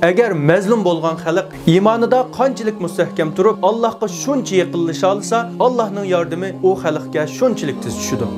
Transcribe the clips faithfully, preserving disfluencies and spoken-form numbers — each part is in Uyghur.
ئەگەر مەزلۇم بولغان خەلق ئىمانىدا قانچىلىك مۇستەھكەم تۇرۇپ، ئاللاھقا شۇنچە يېقىنلىشالىسا، ئاللاھنىڭ ياردىمى ئۇ خەلققە شۇنچىلىك تېز چۈشىدۇ.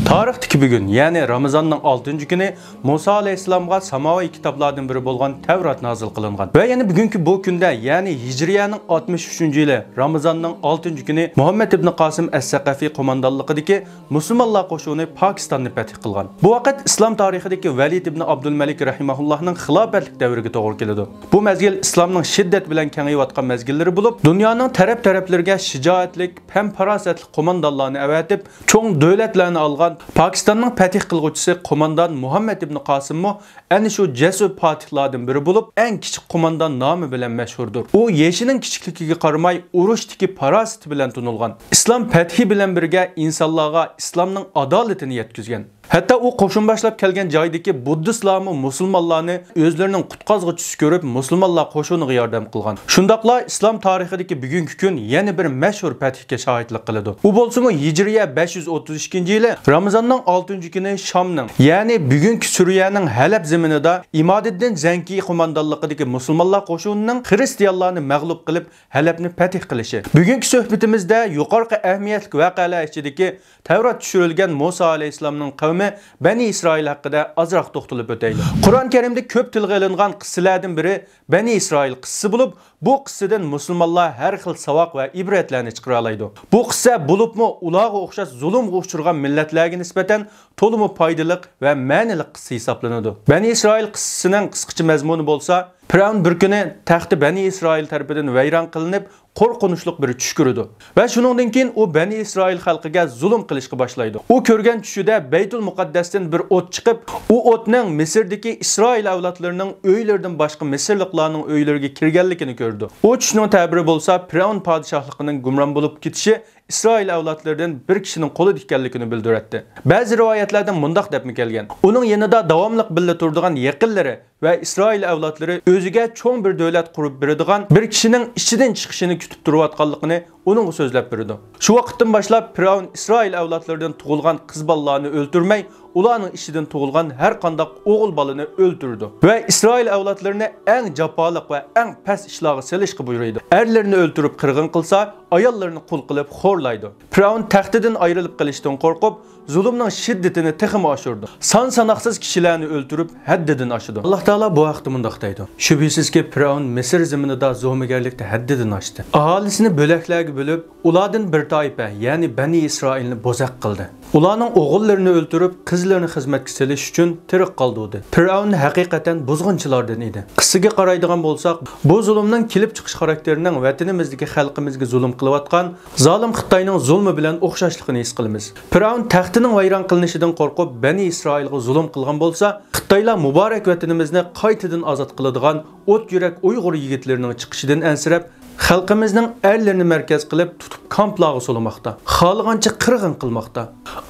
تارىختىكى بۈگۈن، يەنى رامىزاننىڭ ئالتىنچى كۈنى مۇسا ئەلەيھىسسالامغا ساماۋىي كىتابلاردىن بىرى بولغان تەۋرات نازىل قىلىنغان. ۋە يەنە بۈگۈنكى بۇ كۈندە، يەنى ھىجرىيەنىڭ ئاتمىش ئۈچىنچى يىلى رامىزاننىڭ ئالتىنچى كۈنى مۇھەممەد ئىبنى قاسىم ئەس-سەقەفى قوماندانلىقىدىكى مۇسۇلمانلار قوشۇنى پاكىستاننى پەتھ قىلغان. بۇ ۋاقىت ئىسلام تارىخىدىكى ۋەلىد ئىبنى ئابدۇلمەلىك رەھىمەھۇللاھنىڭ خىلاپەتلىك دەۋرىگە توغرا كېلىدۇ. بۇ مەزگىل ئىسلامنىڭ شىددەت بىلەن كېڭىيىۋاتقان مەزگىللىرى بولۇپ، دۇنيانىڭ تەرەپ-تەرەپلىرىگە شىجائەتلىك، پەم-پاراسەتلىك قوماندانلارنى ئەۋەتىپ، چوڭ دۆلەتلەرنى ئالغان پاكىستاننىڭ پەتھ قىلغۇچىسى قوماندان مۇھەممەد ئىبنى قاسىممۇ ئەنە شۇ جەسۇر پاتىھلاردىن بىرى بولۇپ، ئەڭ كىچىك قوماندان نامى بىلەن مەشھۇردۇر. ئۇ يېشىنىڭ كىچىكلىكىگە قارىماي، ئۇرۇشتىكى پاراسىتى بىلەن تونۇلغان. ئىسلام پەتھى بىلەن بىرگە ئىنسانلارغا ئىسلامنىڭ ئادالىتىنى يەتكۈزگەن. ھەتتا ئۇ قوشۇن باشلاپ كەلگەن جايدىكى بۇددىستلارمۇ مۇسۇلمانلارنى ئۆزلىرىنىڭ قۇتقازغۇچىسى كۆرۈپ، مۇسۇلمانلار قوشۇنىغا ياردەم قىلغان. شۇنداقلا ئىسلام تارىخىدىكى بۈگۈنكى كۈن يەنە بىر مەشھۇر پەتھكە شاھىتلىق قىلىدۇ. ئۇ بولسىمۇ ھىجرىيە بەش يۈز ئوتتۇز ئىككىنچى يىلى رامىزاننىڭ ئالتىنچى كۈنى شامنىڭ، يەنى بۈگۈنكى سۈرىيەنىڭ ھەلەپ زېمىنىدا ئىمادىددىن زەنكى قوماندانلىقىدىكى مۇسۇلمانلار قوشۇنىنىڭ خىرىستىيانلارنى مەغلۇپ قىلىپ، ھەلەپنى پەتھ قىلىشى. بۈگۈنكى سۆھبىتىمىزدە يۇقىرىقى ئەھمىيەتلىك ۋەقەلەر ئىچىدىكى تەۋرات چۈشۈرۈلگەن مۇسا ئەلەيھىسسالامنىڭ قەۋمى بەنى ئىسرائىل ھەققىدە ئازراق توختىلىپ ئۆتەيلى. قۇرئان كەرىمدە كۆپ تىلغا ئېلىنغان قىسسىلەردىن بىرى بەنى ئىسرائىل قىسسىسى بولۇپ، بۇ قىسسىدىن مۇسۇلمانلار ھەر خىل ساۋاق ۋە ئىبرەتلەرنى چىقىرالايدۇ. بۇ قىسسە بولۇپمۇ ئۇلارغا ئوخشاش زۇلۇمغا ئۇچرىغان مىللەتلەرگە نىسبەتەن تولىمۇ پايدىلىق ۋە مەنىلىك قىسسە ھېسابلىنىدۇ. بەنى ئىسرائىل قىسسىسىنىڭ قىسقىچە مەزمۇنى بولسا، پىرئەۋن بىر كۈنى تەختى بەنى ئىسرائىل تەرىپىدىن ۋەيران قىلىنىپ، قورقۇنچلۇق بىر چۈش كۆرىدۇ ۋە شۇنىڭدىن كېيىن ئۇ بەنى ئىسرائىل خەلقىگە زۇلۇم قىلىشقا باشلايدۇ. ئۇ كۆرگەن چۈشىدە بەيتۇل مۇقەددەستىن بىر ئوت چىقىپ، ئۇ ئوتنىڭ مىسىردىكى ئىسرائىل ئەۋلادلىرىنىڭ ئۆيلىرىدىن باشقا مىسىرلىقلارنىڭ ئۆيلىرىگە كىرگەنلىكىنى كۆرىدۇ. ئۇ چۈشنىڭ تەبىرى بولسا پىرئەۋن پادىشاھلىقىنىڭ گۇمران بولۇپ كېتىشى ئىسرائىل ئەۋلادلىرىدىن بىر كىشىنىڭ قولىدا ئىكەنلىكىنى بىلدۈرەتتى. بەزى رىۋايەتلەردە مۇنداق دەپمۇ كەلگەن: ئۇنىڭ يېنىدا داۋاملىق بىللە تۇرىدىغان يېقىنلىرى ۋە ئىسرائىل ئەۋلادلىرى ئۆزىگە چوڭ بىر دۆلەت قۇرۇپ بېرىدىغان بىر كىشىنىڭ ئىچىدىن چىقىشىنى كۈتۈپ تۇرۇۋاتقانلىقىنى ئۇنىڭغا سۆزلەپ بېرىدۇ. شۇ ۋاقىتتىن باشلاپ پىرئەۋن ئىسرائىل ئەۋلادلىرىدىن تۇغۇلغان قىز بالىلارنى ئۆلتۈرمەي، ئۇلارنىڭ ئىچىدىن تۇغۇلغان ھەر قانداق ئوغۇل بالىنى ئۆلتۈرىدۇ ۋە ئىسرائىل ئەۋلادلىرىنى ئەڭ جاپالىق ۋە ئەڭ پەس ئىشلارغا سېلىشقا بۇيرۇيدۇ. ئەرلىرىنى ئۆلتۈرۈپ قىرغىن قىلسا، ئاياللىرىنى قۇل قىلىپ خورلايدۇ. پىرئەۋن تەختىدىن ئايرىلىپ قېلىشتىن قورقۇپ، زۇلۇمنىڭ شىددىتىنى تېخىمۇ ئاشۇرىدۇ. سان-ساناقسىز كىشىلەرنى ئۆلتۈرۈپ، ھەددىدىن ئاشىدۇ. ئاللاھ تائالا بۇ ھەقتە مۇنداق دەيدۇ: شۈبھىسىزكى، پىرئەۋن مىسىر زېمىنىدا زومىگەرلىكتە ھەددىدىن ئاشتى. ئاھالىسىنى بۆلەكلەرگە بۆلۈپ، ئۇلاردىن بىر تائىپە، يەنى بەنى ئىسرائىلنى بوزەك قىلدى. ئۇلارنىڭ ئوغۇللىرىنى ئۆلتۈرۈپ، قىزلىرىنى خىزمەتكە سېلىش ئۈچۈن تىرىك قالدۇردى. پىرئەۋن ھەقىقەتەن بۇزغۇنچىلاردىن ئىدى. قىسسىگە قارايدىغان بولساق، بۇ زۇلۇمنىڭ كېلىپ چىقىش خاراكتېرىنىڭ ۋەتىنىمىزدىكى خەلقىمىزگە زۇلۇم قىلىۋاتقان زالىم خىتاينىڭ زۇلمى بىلەن ئوخشاشلىقىنى ھېس قىلىمىز. پىرئەۋن تەختىنىڭ ۋەيران قىلىنىشىدىن قورقۇپ، بەنى ئىسرائىلغا زۇلۇم قىلغان بولسا، خىتايلار مۇبارەك ۋەتىنىمىزنى قايتىدىن ئازاد قىلىدىغان ئوت يۈرەك ئۇيغۇر يىگىتلىرىنىڭ چىقىشىدىن ئەنسىرەپ، خەلقىمىزنىڭ ئەرلىرىنى مەركەز قىلىپ تۇتۇپ كامپلارغا سولىماقتا، خالىغانچە قىرغىن قىلماقتا.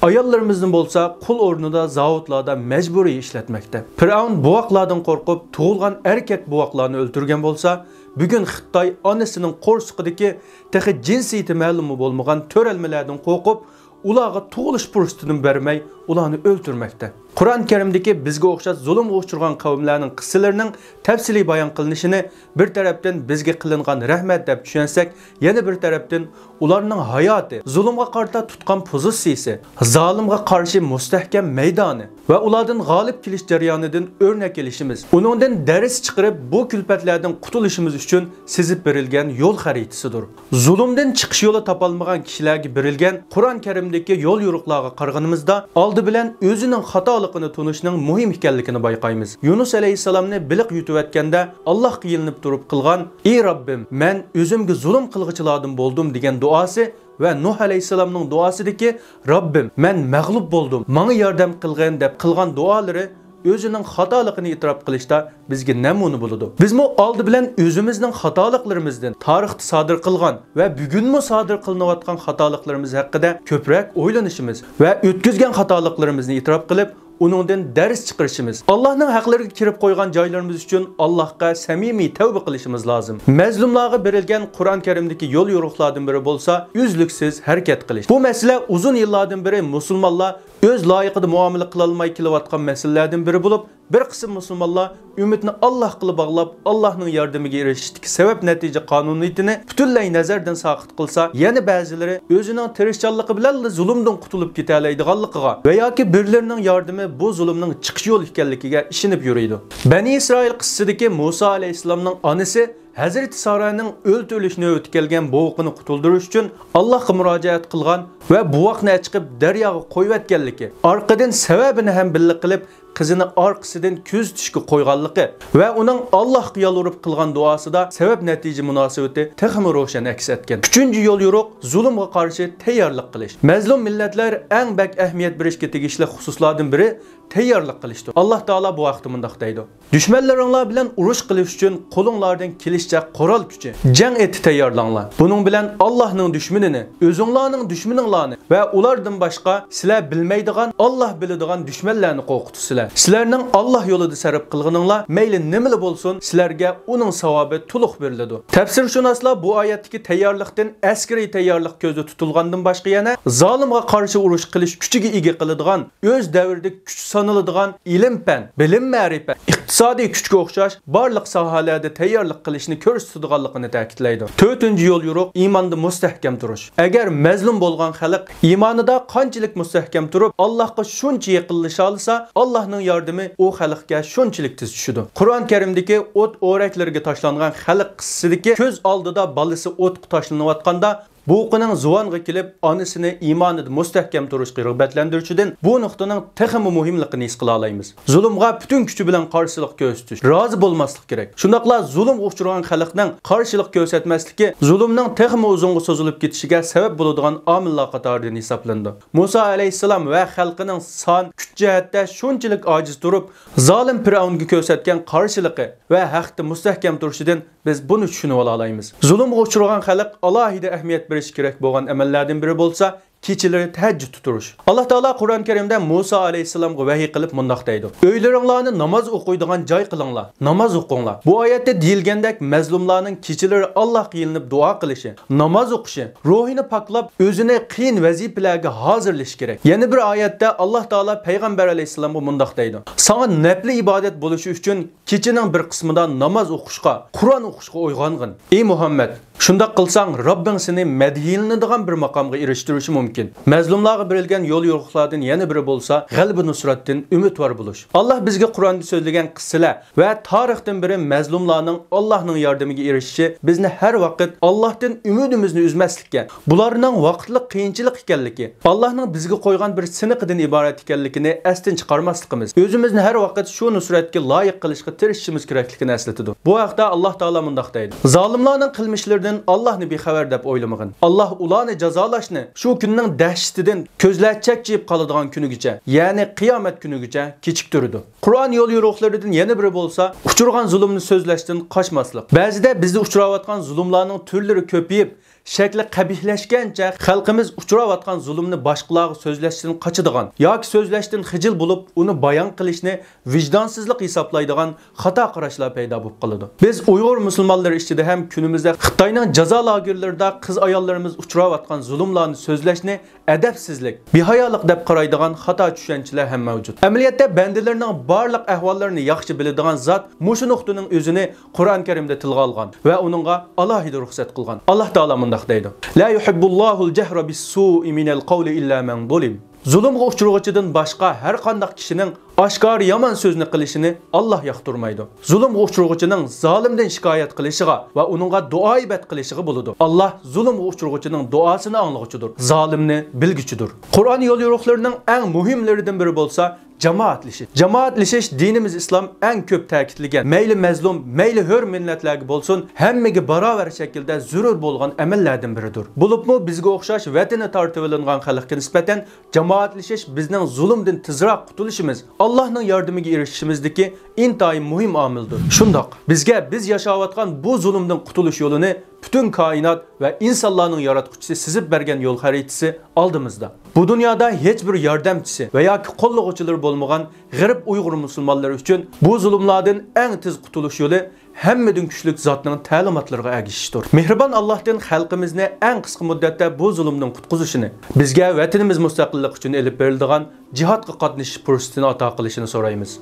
ئاياللىرىمىزنى بولسا قۇل ئورنىدا زاۋۇتلاردا مەجبۇرىي ئىشلەتمەكتە. پىرئەۋن بوۋاقلاردىن قورقۇپ، تۇغۇلغان ئەركەك بوۋاقلارنى ئۆلتۈرگەن بولسا، بۈگۈن خىتاي ئانىسىنىڭ قورسىقىدىكى تېخى جىنسىيىتى مەلۇممۇ بولمىغان تۆرەلمىلەردىن قورقۇپ، ئۇلارغا تۇغۇلۇش پۇرسىتىنى بەرمەي، ئۇلارنى ئۆلتۈرمەكتە. قۇرئان كەرىمدىكى بىزگە ئوخشاش زۇلۇمغا ئۇچرىغان قەۋملەرنىڭ قىسسىلىرىنىڭ تەپسىلىي بايان قىلىنىشىنى بىر تەرەپتىن بىزگە قىلىنغان رەھمەت دەپ چۈشەنسەك، يەنە بىر تەرەپتىن ئۇلارنىڭ ھاياتى، زۇلۇمغا قارىتا تۇتقان پوزىتسىيىسى، زالىمغا قارشى مۇستەھكەم مەيدانى ۋە ئۇلاردىن غالىب كېلىش جەريانىدىن ئۆرنەك ئېلىشىمىز، ئۇنىڭدىن دەرس چىقىرىپ، بۇ كۈلپەتلەردىن قۇتۇلۇشىمىز ئۈچۈن سىزىپ بېرىلگەن يول خەرىتىسىدۇر. زۇلۇمدىن چىقىش يولى تاپالمىغان كىشىلەرگە بېرىلگەن قۇرئان كەرىمدىكى يول يورۇقلارغا قارىغىنىمىزدا، ئالدى بىلەن ئۆزىنىڭ خاتالىقىنى تونۇشنىڭ مۇھىم ئىكەنلىكىنى بايقايمىز. يۇنۇس ئەلەيھىسسالامنى بېلىق يۇتۇۋەتكەندە، ئاللاھقا يېلىنىپ تۇرۇپ قىلغان، ئى رەببىم، مەن ئۆزۈمگە زۇلۇم قىلغۇچىلاردىن بولدۇم دېگەن دۇئاسى ۋە نۇھ ئەلەيھىسسالامنىڭ دۇئاسىدىكى، رەببىم، مەن مەغلۇپ بولدۇم، ماڭا ياردەم قىلغىن دەپ قىلغان دۇئالىرى ئۆزىنىڭ خاتالىقىنى ئېتىراپ قىلىشتا بىزگە نەمۇنە بولىدۇ. بىزمۇ ئالدى بىلەن ئۆزىمىزنىڭ خاتالىقلىرىمىزدىن، تارىختا سادىر قىلغان ۋە بۈگۈنمۇ سادىر قىلىنىۋاتقان خاتالىقلىرىمىز ھەققىدە كۆپرەك ئويلىنىشىمىز ۋە ئۆتكۈزگەن خاتالىقلىرىمىزنى ئېتىراپ قىلىپ، ئۇنىڭدىن دەرس چىقىرىشىمىز، ئاللاھنىڭ ھەقلىرىگە كىرىپ قويغان جايلىرىمىز ئۈچۈن ئاللاھقا سەمىمىي تەۋبە قىلىشىمىز لازىم. مەزلۇملارغا بېرىلگەن قۇرئان كەرىمدىكى يول يورۇقلاردىن بىرى بولسا ئۈزلۈكسىز ھەرىكەت قىلىش. بۇ مەسىلە ئۇزۇن يىللاردىن بېرى مۇسۇلمانلار ئۆز لايىقىدا مۇئامىلە قىلالماي كېلىۋاتقان مەسىلىلەردىن بىرى بولۇپ، بىر قىسىم مۇسۇلمانلار ئۈمىدنى ئاللاھقىلا باغلاپ، ئاللاھنىڭ ياردىمىگە ئېرىشىشتىكى سەۋەب-نەتىجە قانۇنىيىتىنى پۈتۈنلەي نەزەردىن ساقىت قىلسا، يەنە بەزىلىرى ئۆزىنىڭ تىرىشچانلىقى بىلەنلا زۇلۇمدىن قۇتۇلۇپ كېتەلەيدىغانلىقىغا ۋە ياكى بىرلىرىنىڭ ياردىمى بۇ زۇلۇمنىڭ چىقىش يولى ئىكەنلىكىگە ئىشىنىپ يۈرىدۇ. بەنى ئىسرائىل قىسسىسىدىكى مۇسا ئەلەيھىسسالامنىڭ ئانىسى ھەزرىتى سارانىڭ ئۆلتۈرۈلۈش نۆۋىتى كەلگەن بوۋىقىنى قۇتۇلدۇرۇش ئۈچۈن ئاللاھقا مۇراجىئەت قىلغان ۋە بوۋاقنى ئەچىقىپ دەرياغا قويۇۋەتكەنلىكى، ئارقىدىن سەۋەبىنى ھەم بىللە قىلىپ، قىزىنى ئارقىسىدىن كۆزىتىشكە قويغانلىقى ۋە ئۇنىڭ ئاللاھقا يالۋۇرۇپ قىلغان دۇئاسىدا سەۋەب-نەتىجە مۇناسىۋىتى تېخىمۇ روشەن ئەكس ئەتكەن. ئۈچىنچى يول يورۇق، زۇلۇمغا قارشى تەييارلىق قىلىش. مەزلۇم مىللەتلەر ئەڭ بەك ئەھمىيەت بېرىشكە تېگىشلىك خۇسۇسلاردىن بىرى تەييارلىق قىلىشتۇر. ئاللاھ تائالا بۇ ھەقتە مۇنداق دەيدۇ: دۈشمەنلىرىڭلار بىلەن ئۇرۇش قىلىش ئۈچۈن قولۇڭلاردىن كېلىشىچە قورال كۈچى، جەڭ ئېتى تەييارلاڭلار. بۇنىڭ بىلەن ئاللاھنىڭ دۈشمىنىنى، ئۆزۈڭلارنىڭ دۈشمىنىڭلارنى ۋە ئۇلاردىن باشقا سىلەر بىلمەيدىغان، ئاللاھ بىلىدىغان دۈشمەنلەرنى قورقۇتىسىلەر. سىلەرنىڭ ئاللاھ يولىدا سەرپ قىلغىنىڭلار مەيلى نېمىلا بولسۇن، سىلەرگە ئۇنىڭ ساۋابى تولۇق بېرىلىدۇ. تەپسىرشۇناسلار بۇ ئايەتتىكى تەييارلىقتىن ئەسكىرىي تەييارلىق كۆزدە تۇتۇلغاندىن باشقا يەنە زالىمغا قارشى ئۇرۇش قىلىش كۈچىگە ئىگە قىلىدىغان، ئۆز دەۋرىدىكى كۈچ سانىلىدىغان ئىلىم-پەن، بىلىم-مەرىپەت، ئىقتىسادىي كۈچكە ئوخشاش بارلىق ساھەلەردە تەييارلىق قىلىشنى كۆرسىتىدىغانلىقىنى تەكىتلەيدۇ. تۆتىنچى يول يورۇق، ئىماندا مۇستەھكەم تۇرۇش. ئەگەر مەزلۇم بولغان خەلق ئىمانىدا قانچىلىك مۇستەھكەم تۇرۇپ، ئاللاھقا شۇنچە يېقىنلىشالىسا، ئاللاھنىڭ ياردىمى ئۇ خەلققە شۇنچىلىك تېز چۈشىدۇ. قۇرئان كەرىمدىكى ئوت ئورەكلىرىگە تاشلانغان خەلق قىسسىسىدىكى كۆز ئالدىدا بالىسى ئوتقا تاشلىنىۋاتقاندا، بوۋىقىنىڭ زۇۋانغا كېلىپ، ئانىسىنى ئىمانىدا مۇستەھكەم تۇرۇشقا رىغبەتلەندۈرۈشىدىن بۇ نۇقتىنىڭ تېخىمۇ مۇھىملىقىنى ھېس قىلالايمىز. زۇلۇمغا پۈتۈن كۈچى بىلەن قارشىلىق كۆرسىتىش، رازى بولماسلىق كېرەك. شۇنداقلا زۇلۇمغا ئۇچرىغان خەلقنىڭ قارشىلىق كۆرسەتمەسلىكى زۇلۇمنىڭ تېخىمۇ ئۇزۇنغا سوزۇلۇپ كېتىشىگە سەۋەب بولىدىغان ئامىللار قاتارىدىن ھېسابلىنىدۇ. مۇسا ئەلەيھىسسالام ۋە خەلقىنىڭ سان، كۈچ جەھەتتە شۇنچىلىك ئاجىز تۇرۇپ، زالىم پىرئەۋنگە كۆرسەتكەن قارشىلىقى ۋە ھەقتە مۇستەھكەم تۇرۇشىدىن بىز بۇنى چۈشىنىۋالالايمىز. زۇلۇمغا ئۇچرىغان خەلق ئالاھىدە ئەھمىيەت بېرىشى كېرەك بولغان ئەمەللەردىن بىرى بولسا، كېچىلىرى تەھەججۇدتە تۇرۇش. ئاللاھ تائالا قۇرئان كەرىمدە مۇسا ئەلەيھىسسالامغا ۋەھىي قىلىپ مۇنداق دەيدۇ: ئۆيلىرىڭلارنى ناماز ئوقۇيدىغان جاي قىلىڭلار، ناماز ئوقۇڭلار. بۇ ئايەتتە دېيىلگەندەك، مەزلۇملارنىڭ كېچىلىرى ئاللاھقا يېلىنىپ دۇئا قىلىشى، ناماز ئوقۇشى، روھىنى پاكلاپ، ئۆزىنى قىيىن ۋەزىپىلەرگە ھازىرلىشى كېرەك. يەنە بىر ئايەتتە ئاللاھ تائالا پەيغەمبەر ئەلەيھىسسالامغا مۇنداق دەيدۇ: ساڭا نەپلى ئىبادەت بولۇشى ئۈچۈن كېچىنىڭ بىر قىسمىدا ناماز ئوقۇشقا، قۇرئان ئوقۇشقا ئويغانغىن. ئى مۇھەممەد، شۇنداق قىلساڭ، رەببىڭ سېنى مەدھىيلىنىدىغان بىر ماقامغا ئېرىشتۈرۈشى مۇمكىن. مەزلۇملارغا بېرىلگەن يول يورۇقلاردىن يەنە بىرى بولسا، غەلىبە نۇسرەتتىن ئۈمىدۋار بولۇش. ئاللاھ بىزگە قۇرئاندا سۆزلىگەن قىسسىلەر ۋە تارىختىن بېرى مەزلۇملارنىڭ ئاللاھنىڭ ياردىمىگە ئېرىشىشى بىزنى ھەر ۋاقىت ئاللاھتىن ئۈمىدىمىزنى ئۈزمەسلىككە، بۇلارنىڭ ۋاقىتلىق قىيىنچىلىق ئىكەنلىكى، ئاللاھنىڭ بىزگە قويغان بىر سىنىقىدىن ئىبارەت ئىكەنلىكىنى ئەستىن چىقارماسلىقىمىز، ئۆزىمىزنى ھەر ۋاقىت شۇ نۇسرەتكە لايىق قىلىشقا تىرىشىشىمىز كېرەكلىكىنى ئەسلىتىدۇ. بۇ ھەقتە ئاللاھ تائالا مۇنداق دەيدۇ: زالىملارنىڭ قىلمىشلىرىدىن ئاللاھنى بىخەۋەر دەپ ئويلىمىغىن. ئاللاھ ئۇلارنى جازالاشنى شۇ كۈننىڭ دەھشىتىدىن كۆزلەر چەكچىيىپ قالىدىغان كۈنىگىچە، يەنى قىيامەت كۈنىگىچە كېچىكتۈرىدۇ. قۇرئان يول يورۇقلىرىدىن يەنە بىرى بولسا، ئۇچرىغان زۇلۇمنى سۆزلەشتىن قاچماسلىق. بەزىدە بىزدە ئۇچراۋاتقان زۇلۇملارنىڭ تۈرلىرى كۆپىيىپ، شەكلى قەبىھلەشكەنچە خەلقىمىز ئۇچراۋاتقان زۇلۇمنى باشقىلارغا سۆزلەشتىن قاچىدىغان ياكى سۆزلەشتىن خىجىل بولۇپ، ئۇنى بايان قىلىشنى ۋىجدانسىزلىق ھېسابلايدىغان خاتا قاراشلار پەيدا بولۇپ قالىدۇ. بىز ئۇيغۇر مۇسۇلمانلىرى ئىچىدە ھەم كۈنىمىزدە خىتاينىڭ جازا لاگېرلىرىدا قىز-ئاياللىرىمىز ئۇچراۋاتقان زۇلۇملارنى سۆزلەشنى ئەدەپسىزلىك، بىھايالىق دەپ قارايدىغان خاتا چۈشەنچىلەر ھەم مەۋجۇت. ئەمەلىيەتتە بەندىلەرنىڭ بارلىق ئەھۋاللىرىنى ياخشى بىلىدىغان زات مۇشۇ نۇقتىنىڭ ئۆزىنى قۇرئان كەرىمدە تىلغا ئالغان ۋە ئۇنىڭغا ئالاھىدە رۇخسەت قىلغان. ئاللاھ تائالا مۇنداق دەيدۇ: لا يحب الله الجهر بالسوء من القول إلا من ظلم. زۇلۇمغا ئۇچرىغۇچىدىن باشقا ھەر قانداق كىشىنىڭ ئاشكارا يامان سۆزنى قىلىشىنى ئاللاھ ياقتۇرمايدۇ. زۇلۇمغا ئۇچرىغۇچىنىڭ زالىمدىن شىكايەت قىلىشىغا ۋە ئۇنىڭغا دۇئا-ئىبەت قىلىشىغا بولىدۇ. ئاللاھ زۇلۇمغا ئۇچرىغۇچىنىڭ دۇئاسىنى ئاڭلىغۇچىدۇر، زالىمنى بىلگۈچىدۇر. قۇرئان يول يورۇقلىرىنىڭ ئەڭ مۇھىملىرىدىن بىرى بولسا، جامائەتلىشىش. جامائەتلىشىش دىنىمىز ئىسلام ئەڭ كۆپ تەكىتلىگەن، مەيلى مەزلۇم، مەيلى ھۆر مىللەتلەرگە بولسۇن، ھەممىگە باراۋەر شەكىلدە زۆرۈر بولغان ئەمەللەردىن بىرىدۇر. بولۇپمۇ بىزگە ئوخشاش ۋەتىنى تارتىۋېلىنغان خەلققە نىسبەتەن جامائەتلىشىش بىزنىڭ زۇلۇمدىن تېزراق قۇتۇلۇشىمىز، ئاللاھنىڭ ياردىمىگە ئېرىشىشىمىزدىكى ئىنتايىن مۇھىم ئامىلدۇر. شۇنداق، بىزگە بىز ياشاۋاتقان بۇ زۇلۇمدىن قۇتۇلۇش يولىنى پۈتۈن كائىنات ۋە ئىنسانلارنىڭ ياراتقۇچىسى سىزىپ بەرگەن يول خەرىتىسى ئالدىمىزدا. بۇ دۇنيادا ھېچ بىر ياردەمچىسى ۋە ياكى قوللىغۇچىلىرى بولمىغان غەرب ئۇيغۇر مۇسۇلمانلىرى ئۈچۈن بۇ زۇلۇملاردىن ئەڭ تېز قۇتۇلۇش يولى ھەممىدىن كۈچلۈك زاتنىڭ تەلىماتلىرىغا ئەگىشىشتۇر. مېھرىبان ئاللاھتىن خەلقىمىزنى ئەڭ قىسقا مۇددەتتە بۇ زۇلۇمدىن قۇتقۇزۇشىنى، بىزگە ۋەتىنىمىز مۇستەقىللىقى ئۈچۈن ئېلىپ بېرىلىدىغان جىھادقا قاتنىشىش پۇرسىتىنى ئاتا قىلىشىنى سورايمىز.